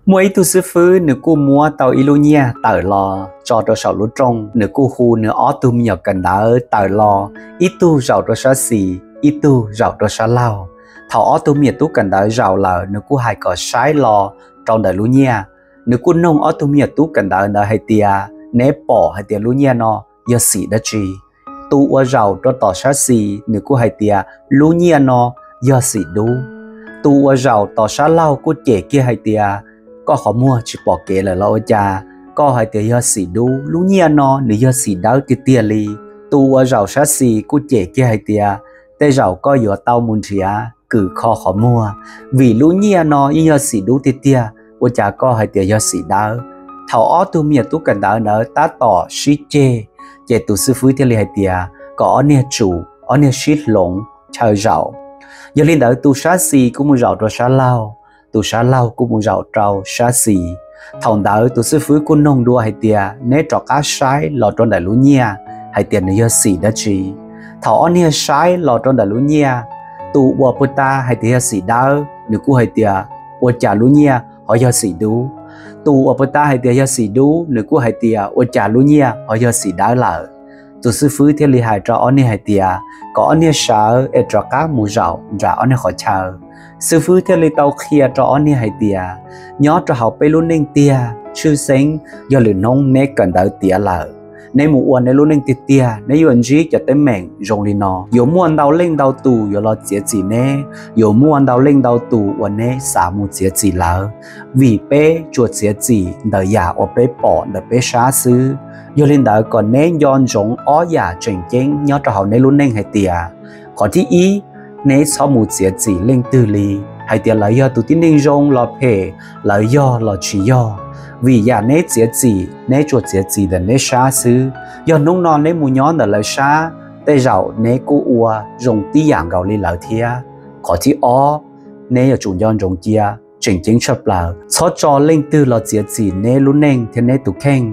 Muaj ib tug xib fwb nws kuj muab tau ib lub nyiaj tawm los tso rau saum lub rooj, nws kuj hu nws ob tug me nyuam kawm ntawv tawm los, ib tug zaum rau sab xis, ib tug zaum rau sab laug. Thaum ob tug me nyuam tub kawm ntawv zaum lawm, nws kuj hais kom saib los rau ntawm lub nyiaj. Nws kuj noog ob tug me nyuam tub kawm ntawv ntawd hais tias, neb pom hais tias lub nyiaj no yog xim dab tsi? Tus uas zaum rau tom sab xis, nws kuj hais tias lub nyiaj no yog xim dub. Tus uas zaum tom sab laug kuj cem kiag hais tias, koj qhov muag tsis pom kev lawm los ua cas koj hais tias yog xim dub? Lub nyiaj no nws yog xim dawb tiag tiag li. Tus uas zaum sab xis kuj cem kiag hais tias, tej zaum koj yuav tau mus nrhiav kws kho qhov muag, vim lub nyiaj no yeej yog xim dub tiag tiag, ua cas koj hais tias yog xim dawb? Thaum ob tug me nyuam tub kawm ntawv ntawd tab tom sib ceg, ces tus xib fwb thiaj li hais tias kom ob niag tsum, ob niag sib hloov chaw zaum. Yog li ntawd tus sab xis kuj mus zaum rau sab laug, tus sab laug kuj mus zaum rau sab xis. Thaum ntawd tus xib fwb kuj noog dua hais tias, neb rov qab saib los rau ntawm lub nyiaj hais tias nws yog xim dab tsi? Thaum ob niag saib los rau ntawm lub nyiaj, tus uas puag ta hais tias yog xim dawb, nws kuj hais tias, ua cas lub nyiaj ho yog xim dub? Tus uas puag ta hais tias yog xim dub, nws kuj hais tias, ua cas lub nyiaj ho yog xim dawb lawm? Tus xib fwb thiaj li hais rau ob niag hais tias, kom ob niag sawv es rov qab mus zaum nram ob niag qhov chaw. Xib fwb thiaj li tau qhia rau ob niag hais tias, nyob rau hauv peb lub neej tiag, tshwj xeeb yog lwm hnub neb kawm ntawv tiav lawm, neb mus ua neb lub neej tiag tiag, neb yuav ntsib cov teeb meem zoo li no. Yuav muaj ntau leej ntau tus yuav los txiav txim neb, yuav muaj ntau leej ntau tus uas neb xav mus txiav txim lawv, vim peb tsuas txiav txim ntawm yam uas peb pom ntawm peb sab xwb. Yog li ntawd kom neb nco ntsoov ob yam tseem ceeb nyob rau hauv neb lub neej hais tias, qhov thib ib, neb txhob mus txiav txim leej twg li, hais tias lawv yog tus tib neeg zoo los phem, lawv yog los tsis yog, vim yam neb txiav txim, neb tsuas txiav txim ntawm neb sab xwb. Yog hnub no neb mus nyob ntawm lawv sab, tej zaum neb kuj ua zoo tib yam nkaus li lawv thiab. Qhov thib ob, neb yuav tsum nco ntsoov cia, tseem ceeb tshaj plaws, txhob tso leej twg los txiav txim neb lub neej thiab neb tus kheej,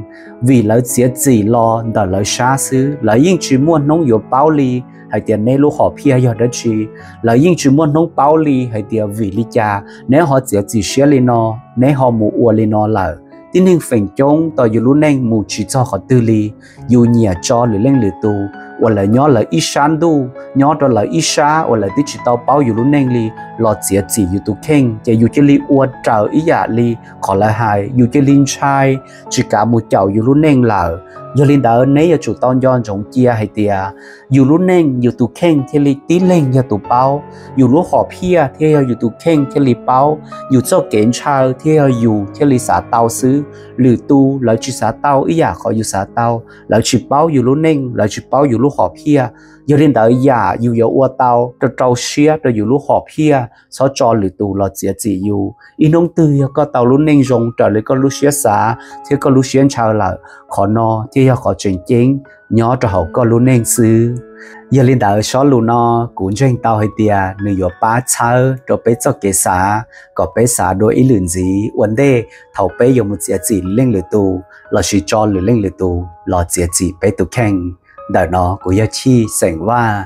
vim lawv txiav txim los ntawm lawv sab xwb, lawv yeej tsis muaj hnub yuav paub li hais tias neb lub hom phiaj yog dab tsi. Lawv yeej tsis muaj hnub paub li hais tias vim li cas neb ho txiav txim siab li no, neb ho mus ua li no lawm. Tib neeg feem coob tau yus lub neej mus tsis txog qhov twg li. Yus nyiam tso lwm leej lwm tus uas lawv nyob lawv ib sab ntuj, nyob rau lawv ib sab uas lawv twb tsis tau paub yus lub neej li los txiav txim yus tus kheej, ces yus cia li ua raws ib yam li qhov lawv hais, yus cia li ntshai, tsis kav mus caum yus lub neej lawm. Yog li ntawd neb yuav tsum tau nco ntsoov cia hais tias yus lub neej yus tus kheej thiaj li tib leeg yog tus paub, yus lub hom phiaj thiaj yog yus tus kheej thiaj li paub, yus txoj kev ntshaw thiaj yog yus thiaj li xav tau xwb. Lwm tus lawv tsis xav tau ib yam qhov yus xav tau, lawv tsis paub yus lub neej, lawv tsis paub yus lub hom phiaj. Yog li ntawd yam yus yuav ua tau rau rau siab rau yus lub hom phiaj, txhob tso lwm tus los txiav txim yus. Ib hnub twg yog koj tau lub neej zoo raws li koj lub siab xav thiab koj lub siab ntshaw lawm, qhov no thiaj yog qhov tseem ceeb nyob rau hauv koj lub neej xwb. Yog li ntawd sob lus no kuv ntseeg tau hais tias nws yuav pab txhawb rau peb txoj kev xav kom peb xav dua ib lwm ntxiv ua ntej thaum peb yuav mus txiav txim lwm leej lwm tus lossis tso lwm leej lwm tus los txiav txim peb tus kheej. Ntawm no kuv yog Chij xeem Vaj,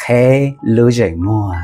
qheb lub zeem muag.